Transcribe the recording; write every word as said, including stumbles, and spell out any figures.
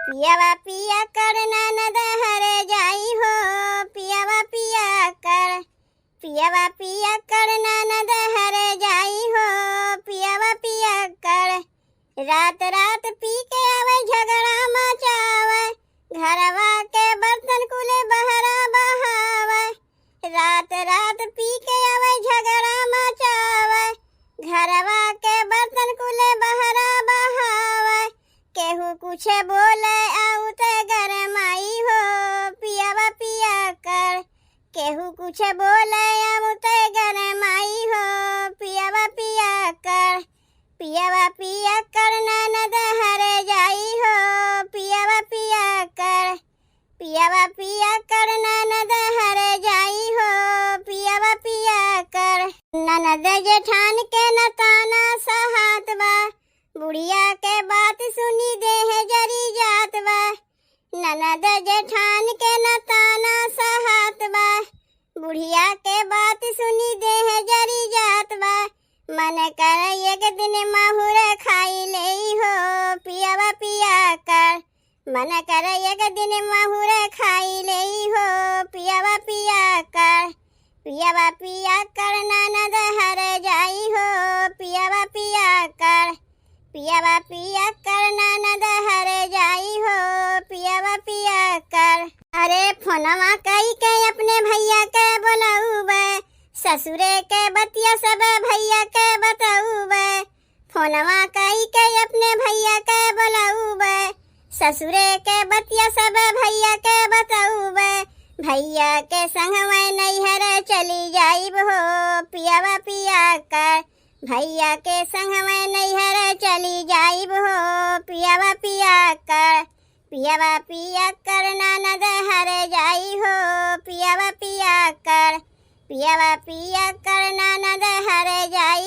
पियवा पियक्कड़ ननद हरे जाई हो, पियवा पियक्कड़। पियवा पियक्कड़ ननद हरे जाई हो, पियवा पियक्कड़। रात रात पी के आवे, झगड़ा मचावे, घरवा के बर्तन कुले बहरा बहावे। रात रात पी के आवे, झगड़ा मचावे, घरवा के बर्तन कुले बहरा बहावे। केहू कुछ बोले आउते गरमाई हो, पियवा पियक्कड़। केहू कुछ बोले आउते गरमाई हो, पियवा पियक्कड़। पियवा पियक्कड़ ननद हरे जाई हो, पियवा पियक्कड़। पियवा पियक्कड़ ननद हरे जाई हो, पियवा पियक्कड़। ननद जेठान के न ताना सहात बा, बुढ़िया के बात सुनी देह जरी जात बा। ननद जेठान के न ताना सहात बा, बुढ़िया के बात सुनी देह जरी जात बा। मन कर एक दिन माहुर खाई लेई हो, पियवा पियक्कड़। मन कर एक दिन माहुर खाई लेई हो, पियवा पियक्कड़। पियवा पियक्कड़ ननद हरे जाई हो, पियवा पियक्कड़। पियवा पियक्कड़ ननद हरे जाई हो, पियवा पियक्कड़। अरे फोनवा कई के अपने भैया के बोलउबे, ससुरे के बतिया सब भैया के बतउबे। फोनवा कई के अपने भैया के बोलउबे, ससुरे के बतिया सब भैया के बतउबे। भैया के संगवे नैहर चली जाइब हो, पियवा पियक्कड़। भैया के संगवे नैहर चली जाइब हो, पियवा पियक्कड़। पियवा पियक्कड़ ननद हरे जाई हो, पियवा पियक्कड़। पियवा पियक्कड़ ननद हरे जाई